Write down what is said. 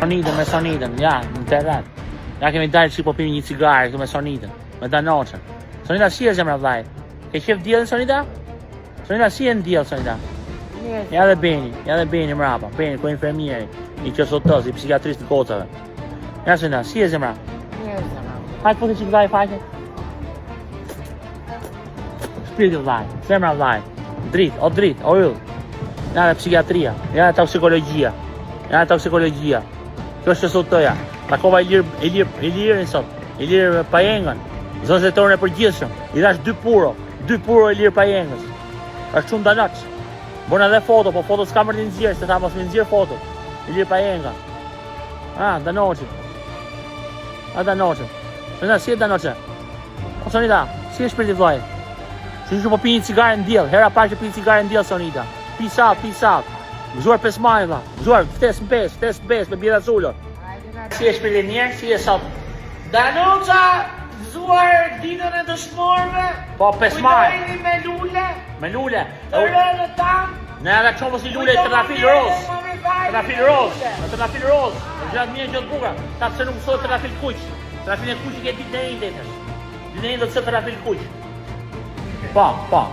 Sonitën me Sonitën, ja, në terren. Ja kemi dalë që po pimi një cigare këtu me Sonitën, me Danoçën. Sonita si je zemra vllai? Ke qef diellin Sonita? Sonita si je në diell Sonita? Ja dhe Beni, ja dhe Beni mrapa, Beni ku infermieri, i QSUT-së, i psikiatrisë të gocave. Ja Sonita, si je zemra? Mirë zemra. Hajde po të çik vllai faqe. Shpirti vllai, zemra vllai. Dritë, o dritë, o yll. Ja dhe psikiatria, ja dhe toksikologjia. Ja dhe toksikologjia. Kjo është QSUT-ja. Takova Ilir, Ilir, Ilirin sot. Ilir Pajengën. Zëvendësdrejtorin e përgjithshëm. I dhash dy puro, dy puro Ilir Pajengës. Është çun danoç. Bona edhe foto, po foto s'ka për t'i nxjerr, se tha mos më nxjerr foto. Ilir Pajenga. Ah, Danoçi. Ah, Danoçi. Sonita, si je Danoçe? O Sonita, si je shpirti vllai? Si që po pi një cigare në diell, hera parë që pi një cigare në diell Sonita. Pi sa, pi sa. Gëzuar 5 maj vlla. Gëzuar ftesë në 5, ftesë në 5 me Bjeta Sulo. Si je shpirti mirë, si je sot? Danuca, gëzuar ditën e dëshmorëve. Po 5 maj. Kujtojini me lule. Me lule. Të rënë tanë. Ne edhe çomë si lule trëndafil roz. Trëndafil roz, me trëndafil roz. Në gjërat mirë gjë të bukura. Ta pse nuk sot trëndafil kuq. Trëndafil e kuq i ke ditën e enjte. Ditën e enjte do të sjell trëndafil kuq. Po, po.